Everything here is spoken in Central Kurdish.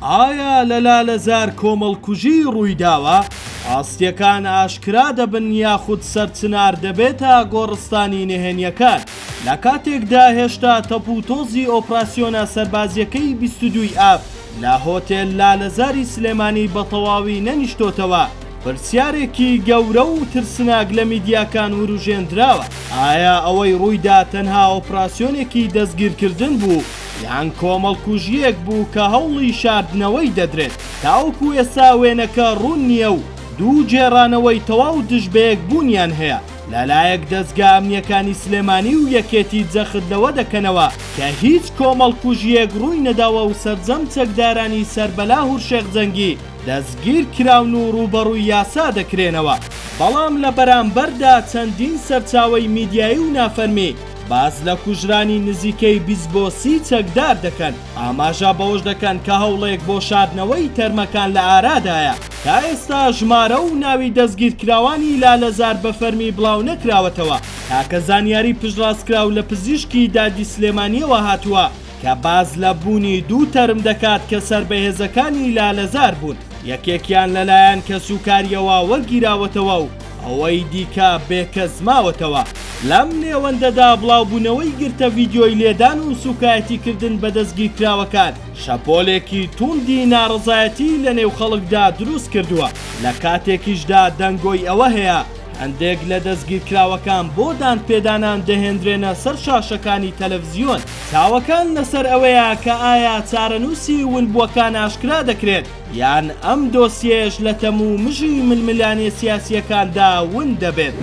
ئایا لە لالەزار کۆمەڵکوژی ڕوویداوە؟ ڕاستییەکان ئاشکرا دەبن یاخود سەرچنار دەبێتە گۆڕستانی نهێنییەکان؟ لە کاتێکدا هێشتا تەپ و تۆزی ئۆپراسیۆنە سەربازییەکەی 22 ی ئاب لە هۆتێل لالەزاری سلێمانی بە تەواوی نەنیشتۆتەوە، پرسیارێکی گەورە و ترسناک لە میدیاکان وروژێندراوە، ئایا ئەوەی ڕوویدا تەنها ئۆپراسیۆنێکی دەستگیرکردن بوو یان کۆمەڵکوژییەک بوو کە هەوڵی شاردنەوەی دەدرێت؟ تاوەکو ئێستا وێنەکە ڕوون نییە و دوو گێڕانەوەی تەواو دژ بەیەک بوونیان هەیە، لەلایەک دەزگا ئەمنییەکانی سلێمانی و یەکێتی جەخت لەوە دەکەنەوە کە هیچ کۆمەڵکوژییەک ڕووی نەداوە و سەرجەم چەکدارانی سەر بە لاهور شێخ جەنگی دەستگیرکراون و ڕووبەڕووی یاسا دەکرێنەوە، بەڵام لە بەرامبەردا چەندین سەرچاوەی میدیایی و نافەرمی باس لە کوژرانی نزیکەی 20 بۆ 30 چەکدار دەکەن، ئاماژە بەوەش دەکەن کە هەوڵێک بۆ شاردنەوەی تەرمەکان لە ئارادایە. تا ئێستا ژمارە و ناوی دەستگیرکراوانی لالەزار بە فەرمی بڵاونەکراوەتەوە، تاکە زانیاری پشتڕاستکراو لە پزیشکی دادی سلێمانییەوە هاتووە کە باس لە بوونی دوو تەرم دەکات کە سەر بە هێزەکانی لالەزار بوون، یەکێکیان لەلایەن کەسوکارییەوە وەرگیراوەتەوە و ئەوەی دیکە بێکەس ماوەتەوە. لەم نێوەندەدا بڵاوبوونەوەی گرتە ڤیدیۆی لێدان و سوکایەتیکردن بە دەستگیرکراوەکان شەپۆلێکی توندی ناڕەزایەتی لەنێو خەڵکدا دروستکردووە، لە کاتێکیشدا دەنگۆی ئەوە هەیە هەندێک لە دەستگیرکراوەکان بۆ دانپێدانان دەهێندرێنە سەر شاشەکانی تەلەفزیۆن. چاوەکان لەسەر ئەوەیە کە ئایا چارەنووسی ونبووەکان ئاشکرا دەکرێت یان ئەم دۆسیەیەش لە تەم و مژی ململانێ سیاسییەکاندا ون دەبێت.